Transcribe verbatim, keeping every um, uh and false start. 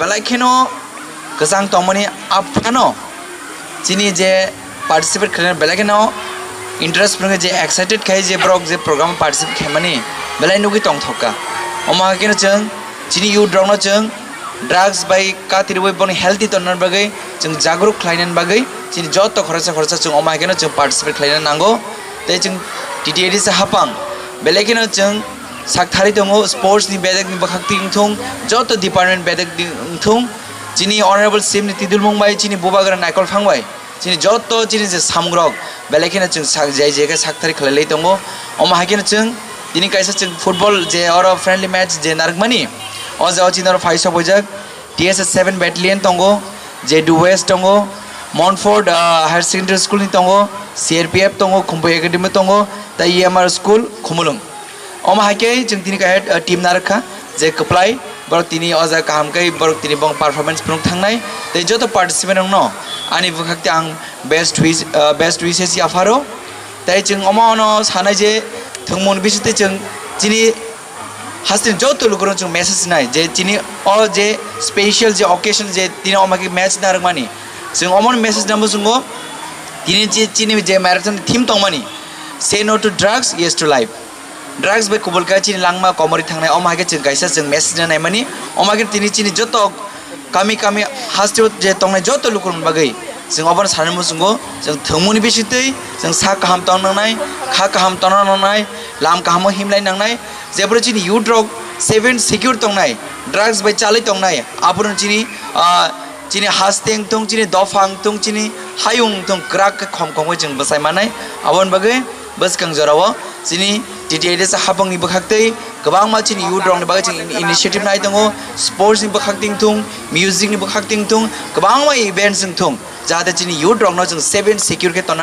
Belai kheno kwchang tongmani aphano chini je participate khlainai belai kheno interest phwrwngwi je excited khai je borok je program participate khaimani belai nugwi tongthokka. Omo hai kheno chwng chini youth rokno chwng drugs bai katirwi boni healthy tonnani bagwi chwng jagruk khlainani bagwi chini joto khoroksa khoroksa chwng omo hai kheno chwng participate khlaina nango. Tei chwng T T A D C hapang belai kheno chwng sakthari tongo, sports ni bedek ni bwkhak twi wngthung, joto department bedek ni wngthung, chini honorable C M ni tidulmung bai, chini bubagra Naikol Phang bai, chini joto chini je samungrok belai kheno chwng sak-, jai jai khe sakthari khlai lai tongo. Omo hai kheno chwng tini kaisa chwng football je oro friendly match je narwkmani, o jagao chini oro phai sok paijak. T S S seven Battalion tongo, J D West tongo, Montfort, ah, Higher Secondary School ni tongo, C R P F tongo, Khumpui Academy tongo, tei E M R School, Khumulwng. Omo hai khe chwng tini kaisa, ah, team narwkha, je kwplai, borok tini o jaga kaham khe borok tini bong performance phunuk thangnai, tei joto participant rokno ani bwkhak tei ang best wish, ah, best wishes yapharo. Tei chwng omo no sanai je thwngmung bisingtwi chwng chini hasteni joto lukurok chwng message nai je chini o je special je occasion je tini omo khe match narwkmani. Chwng omo message namo chwngo tini chi-, chini je marathon theme tongmani, "Say no to drugs, yes to life." Drugs bai kubul kha chini langma komorwi thangnai, omo hai khe chwng kaisa chwng message na naimani. Omo hai khe tini chini joto kami kami hasteo je tongnai joto lukurokni bagwi chwng obono sanani muchungo, chwng thwngmungni bisingtwi chwng sak kaham tongna nangnai, kha kaham tongna nangnai, lam kahamo himlai nangnai. Jephuru chini youth rok seven secure tongnai, drugs bai chalwi tongnai, aphuru chini, ah, chini haste wngthung, chini dopha wngthung, chini hayung wngthung, kwrak khe khom khomwi chwng bwchai manai. Aboni bagwi bwskang jorao chini T T A D C hapangni bwkhaktwi kwbangma chini youth rokni bagwi chwng initiative nai tongo, sports ni bwkhaktwi wngthung, music ni bwkhaktwi wngthung, kwbangma events wngthung, jahate chini youth rokno chwng seven secure khe tongna